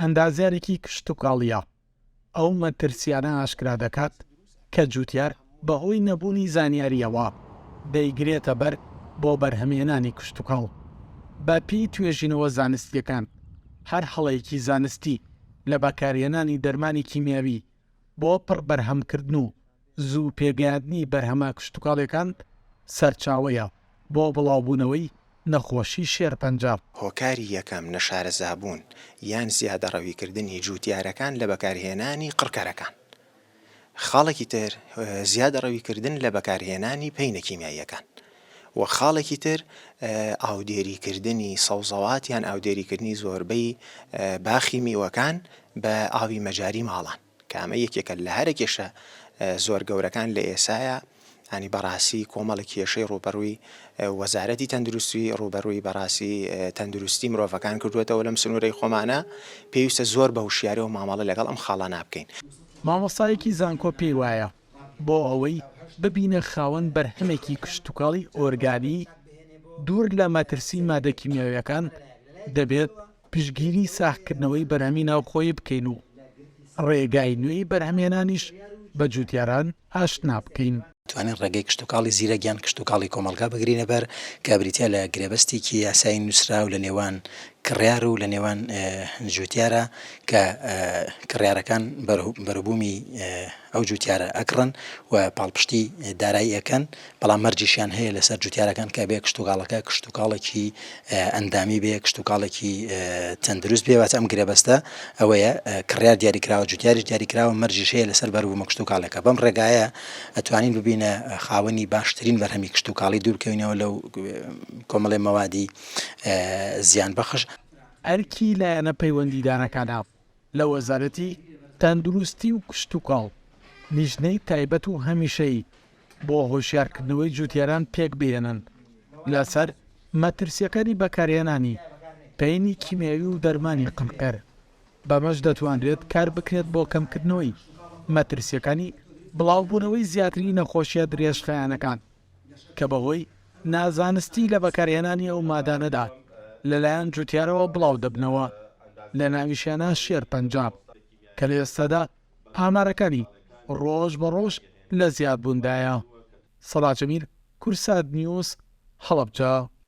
ئەندازیارێکی کشتوکاڵییە، ئەو مەترسییانە ئاشکرا دەکات کە جوتیار بەهۆی نەبوونی زانیارییەوە دەیگرێتە بەر بۆ بەرهەمهێنانی کشتوکاڵ. بەپێی توێژینەوە زانستییەکان، هەر هەڵەیەکی زانستی لە بەکارهێنانی دەرمانی کیمیاوی بۆ پڕبەرهەمکردن و زوو پێگەیاندنی بەرهەمە کشتوکاڵیەکان سەرچاوەیە بۆ بڵاوبوونەوەی نەخۆشی شێرپەنجە. هۆکاری یەکەم نەشارەزابوون یان زیادەڕەویکردنی جووتیارەکان لە بەکارهێنانی قڕکەرەکان. خاڵێکی تر زیادەڕەویکردن لە بەکارهێنانی پەینە کیمیاییەکان و خاڵێکی تر ئاودێریکردنی سەوزەوات یان ئاودێریکردنی زۆربەی باخی میوەکان بە ئاوی مەجاری ماڵان. کە ئەمە یەکێکە لە هەرە کێشە زۆر گەورەکان لە ئێسایا ینی بەڕاستی کۆمەڵی کێشەی ڕووبەڕووی وەزارەتی تەندروستی ڕووبەڕووی بەڕاستی تەندروستی مرۆڤەکان کردوێتەوە لەم سنوورەی خۆمانە پێویستە زۆر بە هوشیاریەوە مامەڵە لەگەڵ ئەم خاڵانە بکەین. مامۆستایەکی زانکۆ پێی وایە بۆ ئەوەی ببینە خاوەن بەرهەمێکی کشتوکاڵی ئۆرگانی دوور لە مەترسی مادە کیمیاویەکان دەبێت پشتگیری ساغکردنەوەی بەرهەمی ناوخۆیی بکەین و ڕێگای نوێی بەرهەمهێنانیش بە جوتیاران ئاشنا بکەین. توانین ڕێگەی کشتوکاڵی زیرەک یان کشتوکاڵی کۆمەڵگا بگرینە بەر کە بریتیە لە گرێبەستێکی یاسایی نووسراو لە نێوان کڕیار و لە نێوان جوتیارە کە کڕیارەکان بەروبوومی ئەو جوتیارە ئەکڕن و پاڵپشتی دارایی ئەکەن بەڵام مەرجیشیان هەیە لەسەر جوتیارەکان کە بێ کشتوکاڵەکە کشتوکاڵێکی ئەندامی بێ کشتوکاڵێکی تەندروست بێ واتە ئەم گرێبەستە ئەوەیە کڕیار دیاریکراوە جوتیاریش دیاریکراوە مەرجیش هەیە لەسەر بەروبوومە کشتوکاڵەکە بەم ڕێگایە ئەتوانین ببینە خاوەنی باشترین بەرهەمی کشتوکاڵی دوورکەوینەوە لەو کۆمەڵێ مەوادی زیان بەخش. ئەرکی لایەنە پەیوەندیدارەکانە لە وەزارەتی تەندروستی و کشتوکاڵ لیژنەی تایبەت و هەمیشەیی بۆ هۆشیارکردنەوەی جوتیاران پێکبهێنن لەسەر مەترسییەکانی بەکارهێنانی پەینی کیمیاوی و دەرمانی قڕکەر، بەمەش دەتوانرێت کاربکرێت بۆ کەمکردنەوەی مەترسییەکانی بڵاوبوونەوەی زیاتری نەخۆشییە درێژخایەنەکان کە بەهۆی نازانستی لە بەکارهێنانی ئەو مادانەدا لەلایەن جوتیارەوە بڵاودەبنەوە، لەناویشیانە شێرپەنجە کە لە ئێستادا ئامارەکانی ڕۆژ بە ڕۆژ لە زیادبووندایە. سەڵاح جەمیل، کوردسات نیوز، هەڵەبجە.